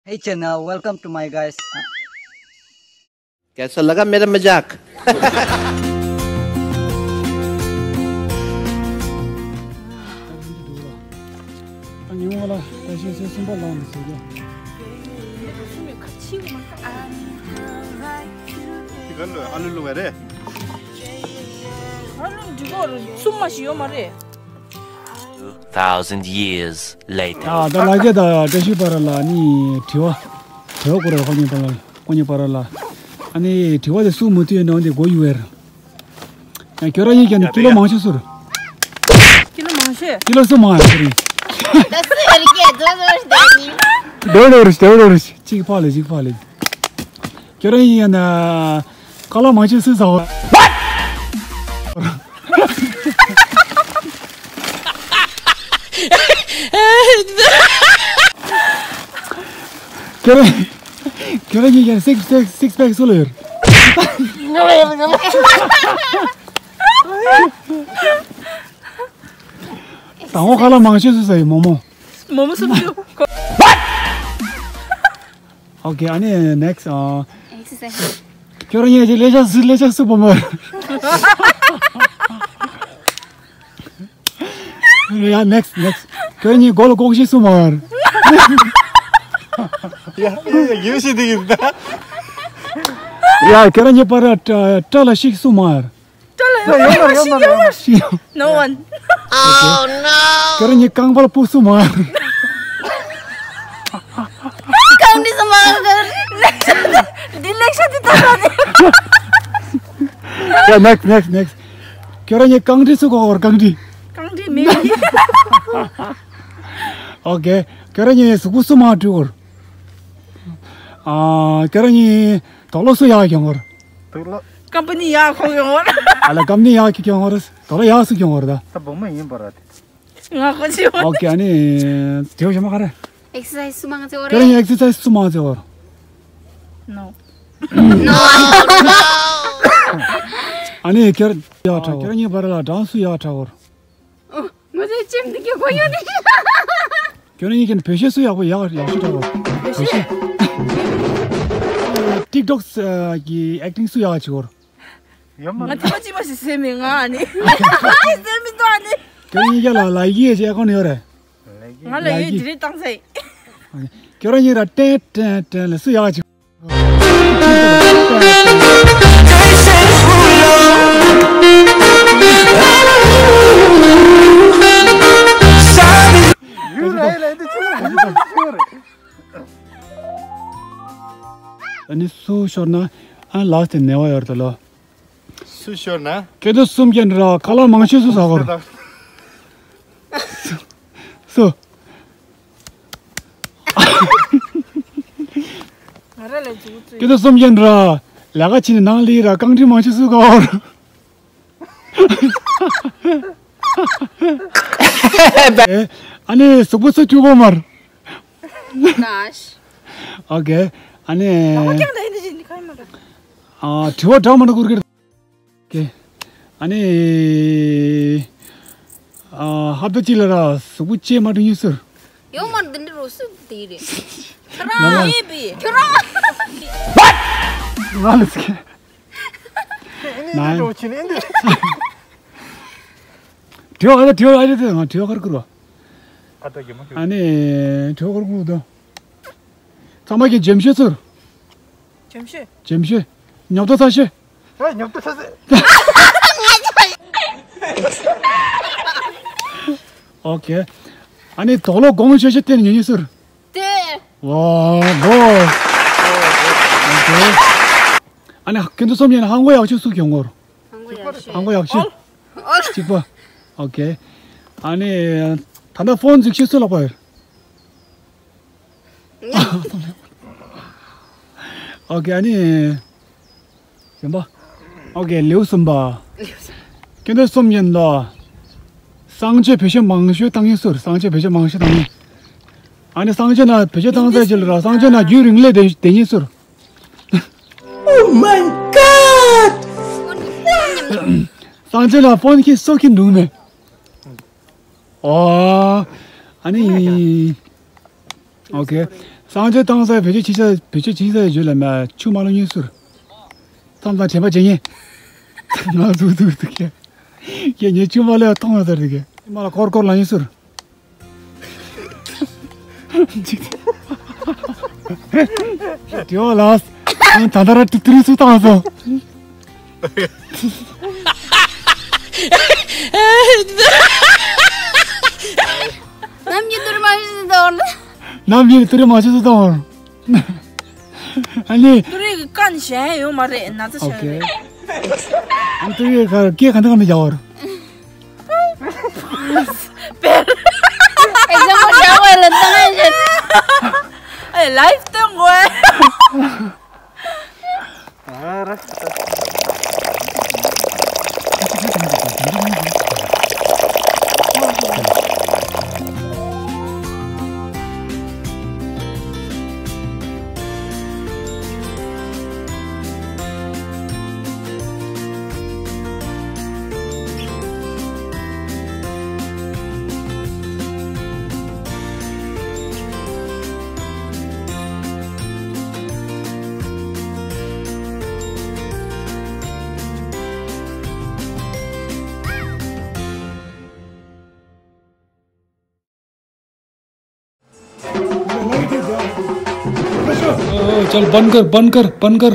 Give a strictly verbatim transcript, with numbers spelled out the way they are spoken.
Hey channel, welcome to my guys. कैसा लगा मेरा मजाक? གསུམ་མ་ཞིག་ཡོད་མ་རེད། Two thousand years later. ཨ་ད་ལ་རྒྱ་ད་བཀྲ་ཤིས་པ་ར་ལ་ནི་དྲི་བ་དྲི་བ་སྐོར་ར་ཁོ་གཉིས་པ་ལ་ཁོ་གཉིས་པ་ར་ལ་ཨ་ནི་དྲི་བ་དེ་སུ་མུ་མཐུད་ནང་དེ་གོ་ཡུ་ཨེར། ཁྱོད་རང་ཡིན་ཀྱང་ནི་ཀི་ལོ་མང་ཤོས་སུར། ཀི་ལོ་མང་ཤོས། ཀི་ལོ་སུ་མང་ཤོས་རེད། ད་སུ་ཨེར་ཀྱི་རྡོ་རྡོ་རྡོ་ནི། རྡོ་རྡོ་རེད་རྡོ་རྡོ་རེད་གཅིག་ཕག་ལས་གཅིག་ཕག་ལས། ཁྱོད་རང་ཡིན་ཀྱང་ན་ཀ་ལོ་མང་ཤོས་སུ་ཟ་བ། ཁྱོད་རང་ཁྱོད་རང་གཉིས་ཀྱང་སིག་སིག་སིག་པེག་སུ་ལ་ཡོད། དང་པོ་ཁ་ལག་མང་ཤོས་སུ་ཟ་ཡི་མོག་མོག་མོག་མོག་སུ་ལ་ཡོད། ཨོ་ཁེ་ཨ་ནི་ནེག་སི་ཨ། ཁྱོད་རང་གཉིས་ཀྱི་ལས་ཤག་སུ་ལས་ཤག་སུ་བོ་མོ། ཡ་ནེག་སི་ནེག་སི། ཁྱོད་གཉིས་མགོ་ལ་ལྐོག་ཤི་སུ་མར། ཡ་ཡ་ཡ་ཡིན་ཤི་དེ་ཡིན་ད། ཡ་ཁྱོད་གཉིས་པར་སྐྲ་ལ་ཤིག་སུ་མར། སྐྲ་ལ་ཡོད་མ་ཤི་ཡོད་མ། ཤི་ཡོད། No one. Oh no. ཁྱོད་གཉིས་རྐང་པར་སྤུ་སུ་མར། རྐང་འདི་སུ་མར་གར། འདི་ལེགས་ཤོས་དེ་ད་ད་ནི། ཡ་ནེག་སི་ནེག་སི་ནེག་སི། ཁྱོད་རང་གཉིས་རྐང་འདྲི་སུ་གོ་བར་རྐང་འདྲི། རྐང་འདྲི་མེད་ཀྱི། ཨོ་ཁེ། ཁྱོད་རང་གཉིས་གཟུགས་པོ་སུ་མང་བཀྲུས་གོ་ར། ཨ་ཁྱོད་རང་གཉིས་དོག་ལོ་སུ་ཡག་གྱོང་གོ་ར། དོག་ལོ། ཀམ་པ་ནི་ཡག་ཁོ་གྱོང་གོ་ར། ཨ་ལ་ཀམ་པ་ནི་ཡག་གྱོང་གོ་ར། དོག་ལོ་ཡག་སུ་གྱོང་གོ་ར་ད། ད་བུ་མོ་ཡིན་པ་ར་དེ། ང་ཁོ་ཅི་ཡོང་། ཨོ་ཁེ་ཨ་ནི་དེའོ་ཞེ་མ་ག་རེ། ཨེག་སར་སའི་སི་སུ་མང་ཚེ་གོ་ར། ཁྱོད་རང་གཉིས་ཨེག་སར་སའི་སི་སུ་མང་ཚེ་གོ་ར། No. No, no. ཨ་ནི་ཁྱོད་ཡག་དྲག་གོ། ཁྱོད་གཉིས་བར་ལ་གྲངས་སུ་ཡག་དྲག་གོ། ངོ་ཚའི་ཅིམ་འདི་གི་གོ་ཡོད་ནི། ཁྱོད་གཉིས་ཀྱི་བེད་སྤྱོད་སུ་ཡག་པོ་ཡག་ཡག་ཤོས་དྲག་གོ། བེད་སྤྱོད། ཊིག་ཊོག་གི་ཨེག་ཊིང་སུ་ཡག་ཅིག་གོ། ཡོད་མ་ང་ཐེ་མ་ཅི་མ་ཞིག་ཟེར་མི་ང་ཨ་ནི། ཟེར་མི་འདུག་ཨ་ནི། ཁྱོད་གཉིས་ཀྱི་ལ་ལ་ཡིག་ཡེ་ཅེ་ཨེ་ཁོན་ཡོད་རེད། ང་ལ་ཡིག་འདི་རེད་བཏང་ཟེར། ཁྱོད་རང་གཉིས་ར་ཏན་ཏན་ཏན་ལ་སུ་ཡག་ཅིག་ཨ་ནི་སུ་ཤོར་ན་ཨ་ལགས་ཏེ་ནེ་བ་ཡོར་ཏེ་ལོ། སུ་ཤོར་ན། ཁྱེད་ཚོ་གསུམ་གྱིས་ར་ཁ་ལག་མང་ཤོས་སུ་ཟ་གོ་ར། སུ། ང་ར་ལ་འཇུག་ཚུལ། ཁྱེད་ཚོ་གསུམ་གྱིས་ར་ལས་ཀ་བྱེད་ནས་ནང་ལི་ར་རྐང་དྲི་མང་ཤོས་སུ་གོ་ར། ཨ་ནི་གཟུགས་པོ་སུ་བཀྲུ་གོ་མར། ནས། ཨོ་ཁེ། ཨ་ནི། ཨ་དྲི་བ་འདྲ་མ་འདྲ་བསྐུར་གི་རེད། ཨོ་ཁེ། ཨ་ནི། ཨ་ཧབ་ཏ་གཅིག་ལ་ར་གཟུགས་པོ་ལྕེ་མ་འགྲོ་ཉུལ་ཟེར། ཡོང་མར་འདི་འདྲ་རོ་སུ་དེ་རེད། ཁྱོད་རང་ཡིན་པས། ཁྱོད་རང་། ང་ལ་ཟེར། ནའི། དྲི་བ་ཨ་ད་དྲི་བ་ཨ་ད་དེ་ང་དྲི་བ་ཁར་བསྐུར་བ། ཨ་ད་ཡོད་མ་ཁྱོད། ཨ་ནི་དྲི་བ་ཁར་བསྐུར་དང་། ཚང་མ་གི་འཇེམ་ཤོད་ཚུར། འཇེམ་ཤོད། འཇེམ་ཤོད། ཉོབ་ཏོ་ཚ་ཤོད། ཨ་ཉོབ་ཏོ་ཚ་ཤོད། ཨོ་ཁེ། ཨ་ནི་དོག་ལོ་གོང་ཤོད་ཤོད་བསྟན་ཉོ་ཉོ་ཟེར། དེ། ཝ་བོ། ཨོ་ཁེ། ཨ་ནི་ཁྱེད་ཚོ་གསུམ་ཡིན་ན་ཧང་གོ་ཡག་ཤོས་སུ་གྱོང་གོ་ར། ཧང་གོ་ཡག་ཤོས། ཧང་གོ་ཡག་ཤོས། ཨོ། གཅིག་པ། ཨོ་ཁེ། ཨ་ནི་ད་ལྟ་ཕོན་གཟིགས་ཤོས་སུ་ལག་པ་ཡོད། ཨོ་ཁེ་ཨ་ནི། གཞན་པ། ཨོ་ཁེ་ལེའུ་གསུམ་པ། ཁྱེད་ཚོ་གསུམ་ཡིན་ལ། གསང་སྤྱོད་བེད་སྤྱོད་མང་ཤོས་བཏང་ཡིན་ཟེར། གསང་སྤྱོད་བེད་སྤྱོད་མང་ཤོས་བཏང་ཡིན། ཨ་ནི་གསང་སྤྱོད་ན་བེད་སྤྱོད་བཏང་ཚར་རྗེས་ལ་ར་གསང་སྤྱོད་ན་རྒྱུན་རིང་ལས་བསྡད་བསྡད་ཡིན་ཟེར། Oh my god! གསང་སྤྱོད་ལ་ཕོན་ཁྱི་སོ་ཁྱི་འདུག་མེད། ཨོ། ཨ་ནི། ཨོ་ཁེ། གཙང་ཆུ་བཏང་ས་བེད་སྤྱོད་བྱེད་ས་བེད་སྤྱོད་བྱེད་ས་ཡོད་ལ་མ་ཆུ་མ་ལ་ཉུང་ཟུར། ཏང་ཏང་དྲན་པ་བྱེད་ཉེ། ང་ཟུག་ཟུག་ཟུག་གི། ཁྱེད་ཉེ་ཆུ་མ་ལ་ཐོང་ལ་ཟེར་དེ་གི། མ་ལ་ཀོར་ཀོར་ལ་ཉུང་ཟུར། དྲི་བ་ལ། ཨང་ད་ད་ར་ཏུ་ཏུ་རི་སུ་བཏང་སོང་། ནམ་གྱི་དུར་མ་ཤི་སུ་དང་། ནམ་གྱི་དུར་མ་ཤི་སུ་དང་། ཨ་ནི། ཏུ་རེ་གི་ཀན་གཞན་ཡོད་མ་རེད་ན་ཚ་ཆེ་རེད། ཨ་ཏུ་རེ་ག་སྐད་ག་འདི་ག་འདི་རྒྱག་བར། པེར། ཨེ་ཟ་མོ་རྒྱག་བར་ལ་ཏང་ཨེ་ཞེ། ཨེ་ལའིབ་སྟོན་དགོས། ཨ་ར། चल बंद कर, बंद कर, बंद कर।